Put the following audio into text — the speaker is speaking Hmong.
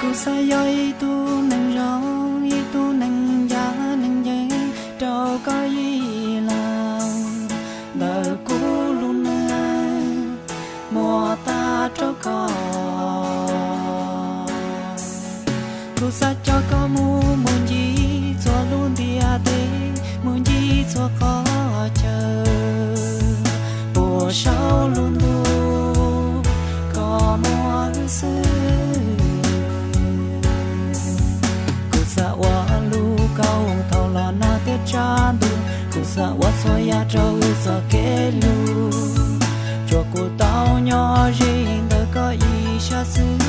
Kuv xav yog ib tug neeg zoo, ib tug neeg ncaj neeg ncees rau koj ib leeg ntawm kuv lub neej muab tag rau koj. Kuv xav coj koj mus mus ncig txhua lub ntiaj teb, mus ncig txhua qhov chaw, puas saum lub ntuj koj muaj wb xwb. Kuv xav ua lub kaum thaum los nag thiab tshav ntuj, kuv xav ua txhua yam rau wb txoj kev hlub, tsuas kuv tau nyob ze ntawm koj ib sab xwb.